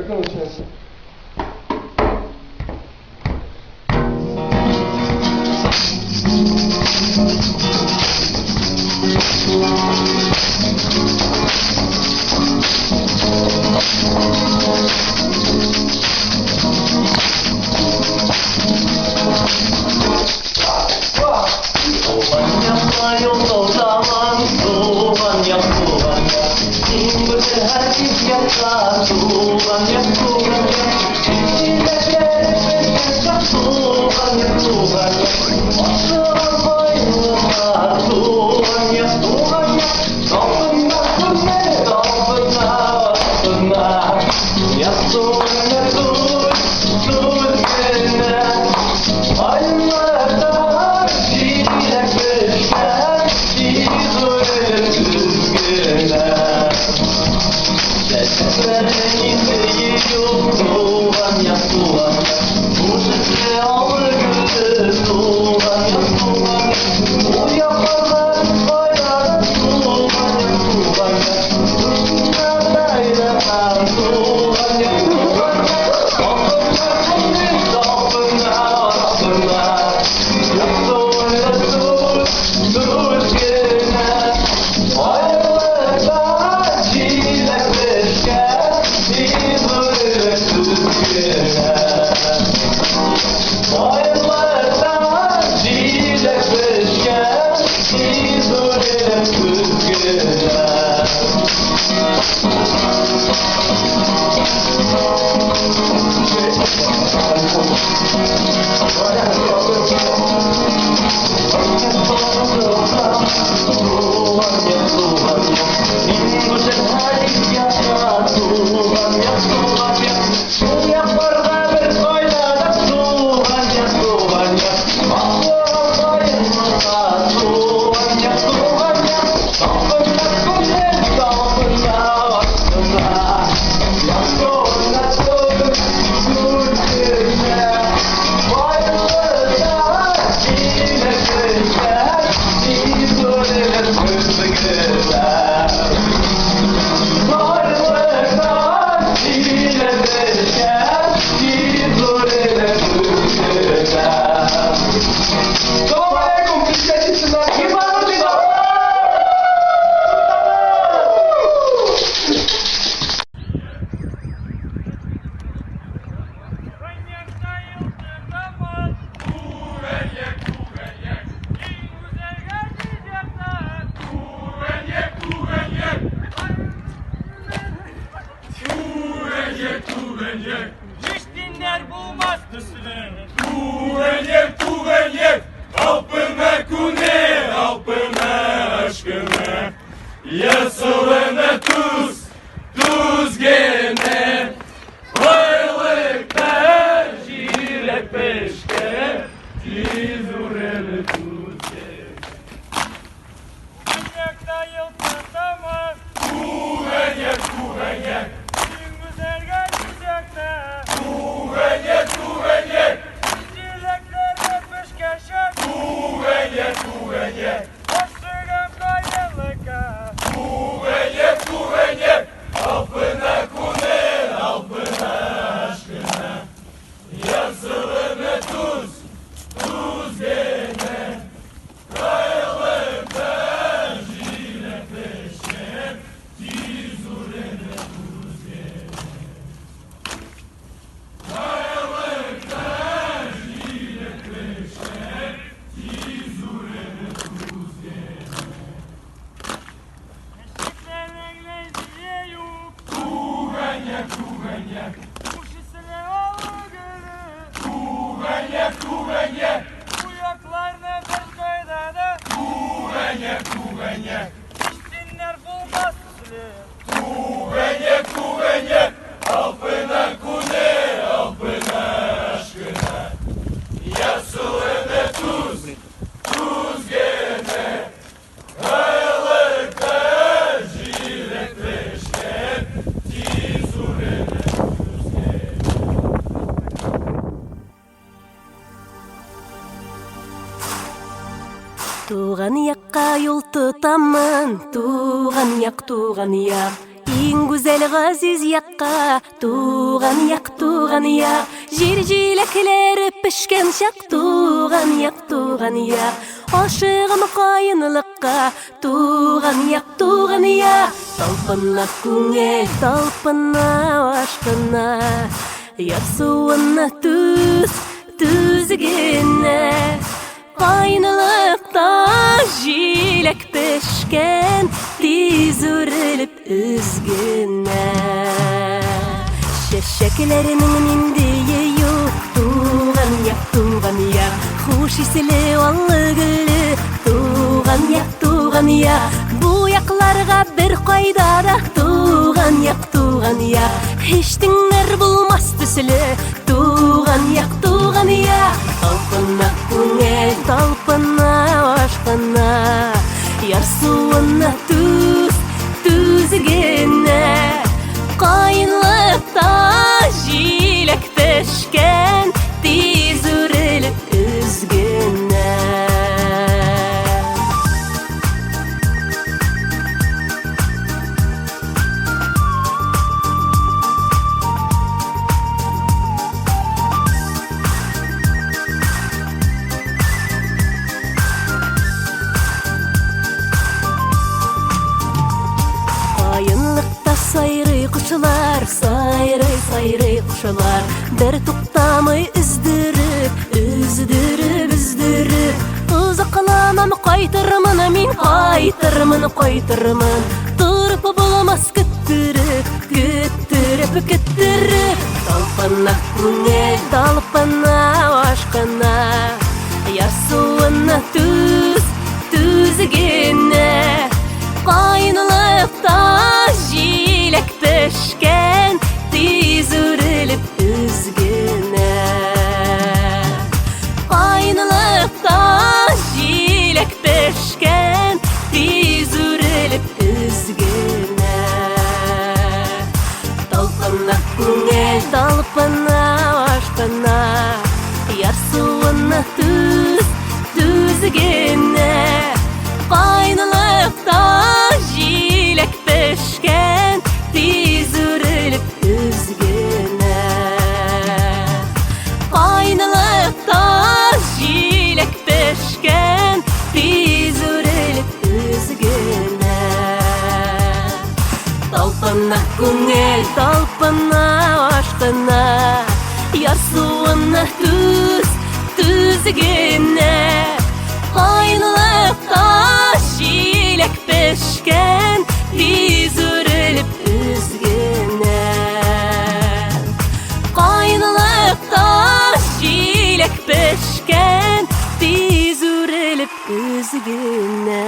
Как он начинается? Туган якка юл тотамын, туган як, туган як. Иң гүзәл газиз якка, туган як, туган як. Җир җиләкләре пешкән чак, туган як, туган як. Ашыгым каенлыкка, туган як, туган як. Талпына күңел, талпына, ашкына. Ярсуына түз, түз генә. Кайнылыкта җиләк пешкән, тиз үрелеп өзгенә. Чәчәкләренең ниндие юк, туган як, туган як. Хуш исле аллы гөлле, туган як, туган як. Бу якларга бер кайда да, туган як, туган як. Һич тиңнәр булмас төсле, туган як, туган як. Талпына күңел, талпына, ашкына. Ярсуына түз, түз генә. Каенлыкта җиләк пешкән, тиз үрелеп өзгенә. Каенлыкта сайрый кошлар, сайрый, сайрый кошлар. Бер туктамый өздереп, өздереп, өздереп. Озакламам, кайтырмын мин, кайтырмын, кайтырмын. Торып булмас көттереп, көттереп, көттереп. Талпына күңел, талпына, ашкына. Ярсуына түз, түз генә. Кайнылыкта җиләк пешкән, тиз үрелеп өзгенә. Кайнылыкта җиләк пешкән, тиз үрелеп өзгенә. Талпына күңел, талпына, ашкына. Ярсуына түз, түз генә. Кайнылыкта җиләк пешкән, тиз үрелеп өзгенә. Кайнылыкта җиләк пешкән, тиз үрелеп өзгенә. Талпына күңел, талпына, ашкына. Ярсуына түз, түз генә. Кайнылыкта җиләк пешкән, тиз үрелеп өзгенә. Кайнылыкта җиләк пешкән, тиз үрелеп өзгенә.